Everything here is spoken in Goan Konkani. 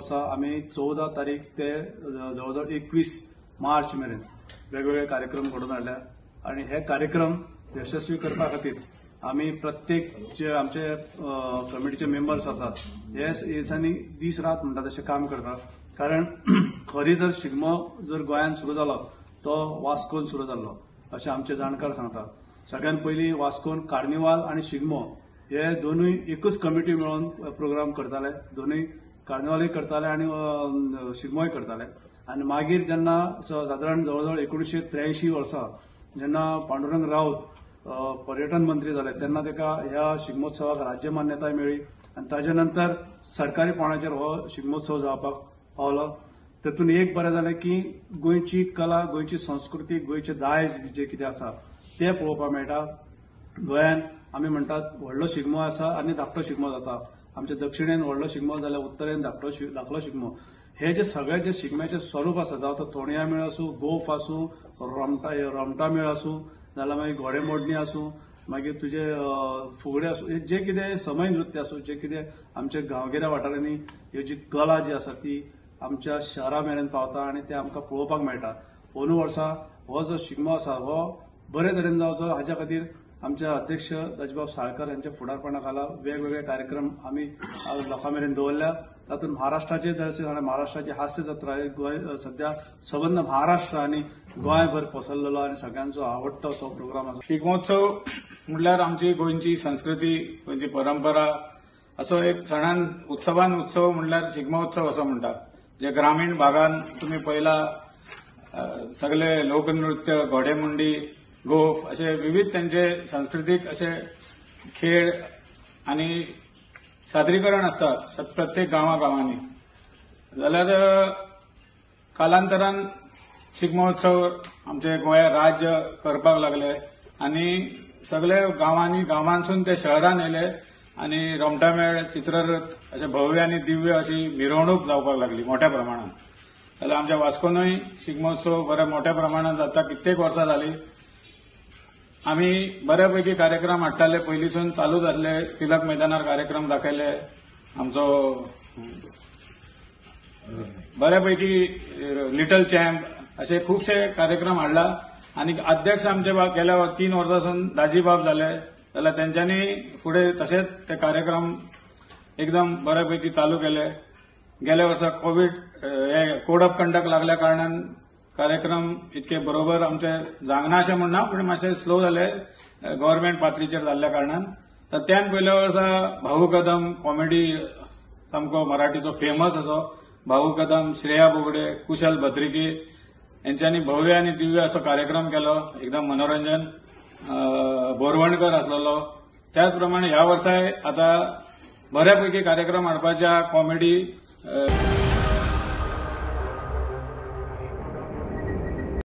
वर्सा आमी 14 तारीख ते जवळजवळ 21 मार्च मेरेन वेगवेगळे कार्यक्रम घडोवन हाडल्या आनी हे कार्यक्रम यशस्वी करपा खातीर आमी प्रत्येक जे आमचे कमिटीचे मेंबर्स आसात हे दिसांनी दीस रात म्हणटा तशें काम करतात. कारण खरी जर शिगमो जर गोंयांत सुरू जालो तो वास्कोन सुरू जाल्लो अशें आमचे जाणकार सांगतात. सगळ्यात पयलीं वास्कोन कार्निवाल आनी शिगमो हे दोनूय एकूच कमिटी मेळून प्रोग्राम करताले. दोनूय कार्निवालूय करताले आनी शिगमोय करताले. आनी मागीर जेन्ना सादारण जवळजवळ 1983 वर्सा जेन्ना पांडुरंग राऊत पर्यटन मंत्री जाले तेन्ना ताका ह्या शिगमोत्सवाक राज्य मान्यताय मेळ्ळी आनी ताजे नंतर सरकारी पावंड्याचेर हो शिगमोत्सव जावपाक पावलो. तातूंत एक बरें जालें की गोंयची कला, गोंयची संस्कृती, गोंयचें दायज जें कितें आसा तें पळोवपाक मेळटा. गोंयांत आमी म्हणटात व्हडलो शिगमो आसा आनी धाकटो शिगमो जाता. आमच्या दक्षिणेन व्हडलो शिगमो जाल्यार उत्तरेन धाकलो शिगमो. हे जे सगळे जे शिगम्याचे स्वरूप आसा, जावं तो तोणया मेळ आसूं, गोफ आसूं, रोमटा मेळ आसूं, जाल्यार मागीर घोडेमोडणी आसूं, मागीर तुजे फुगडे आसूं, जे कितें समय नृत्य आसूं, जे कितें आमच्या गांवगिऱ्या वाठारांनी ह्यो जी कला जी आसा ती आमच्या शहरा मेरेन पावता आनी ते आमकां पळोवपाक मेळटा. अंदू वर्सा हो जो शिगमो आसा हो बरे तरेन जावचो हाच्या खातीर आमचे अध्यक्ष दाजीबाब साळकर हांच्या फुडारपणा खाला वेगवेगळे कार्यक्रम आमी लोकां मेरेन दवरल्या. तातूंत महाराष्ट्राचे दर्शन, महाराष्ट्राची हास्य जत्रा गोंय सध्या सबंद महाराष्ट्र आनी गोंयभर पसरलेलो आनी सगळ्यांचो आवडटो असो प्रोग्राम आसा. शिगमोत्सव म्हणल्यार आमची गोंयची संस्कृती, गोंयची परंपरा असो एक सणान उत्सवान उत्सव म्हणल्यार शिगमोत्सव असो म्हणटात. जे ग्रामीण भागान तुमी पळयला सगळे लोकनृत्य, घोडेमुंडी, गोफ असे विविध त्यांचे सांस्कृतिक असे खेळ आणि सादरीकरण असतात प्रत्येक गांवागांवांनी. जाल्यार कालांतरान शिगमोत्सव आमचे गोंय राज्य करपाक लागले आनी सगळे गांवांनी, गांवांसून ते शहरान येयले आनी रोमटामेळ, चित्ररथ अशे भव्य आनी दिव्य अशी मिरवणूक जावपाक लागली मोठ्या प्रमाणात. जाल्यार आमच्या वास्कोनूय शिगमोत्सव बऱ्या मोठ्या प्रमाणात जाता. कित्येक वर्सां जाली आमी बऱ्यापैकी कार्यक्रम हाडटाले, पयलींसून चालूच आसले. तिलक मैदानार कार्यक्रम दाखयले, आमचो बऱ्यापैकी लिटल चॅम्प असे खुबशे कार्यक्रम हाडला. आनी अध्यक्ष आमचे गेल्या 3 वर्सांसून दाजीबाब जाले, जाल्यार तेंच्यांनी फुडें तशेंच ते कार्यक्रम एकदम बऱ्यापैकी चालू केले. गेल्या वर्सा कोवीड हे कोड ऑफ कंडक्ट लागल्या कारणान कार्यक्रम इतके बरोबर आमचे जागना अशें म्हणना, पूण मातशे स्लो जाले गव्हर्मेंट पातळीचेर जाल्ल्या कारणान. तर त्यान पयल्या वर्सा भाऊ कदम कॉमेडी सामको मराठीचो फेमस असो भाऊ कदम, श्रेया बोगडे, कुशल भद्रिके यांच्यांनी भव्य आनी दिव्य असो कार्यक्रम केलो, एकदम मनोरंजन. बोरवणकर आसलेलो. त्याच प्रमाणे ह्या वर्साय आतां बऱ्यापैकी कार्यक्रम हाडपाच्या कॉमेडी.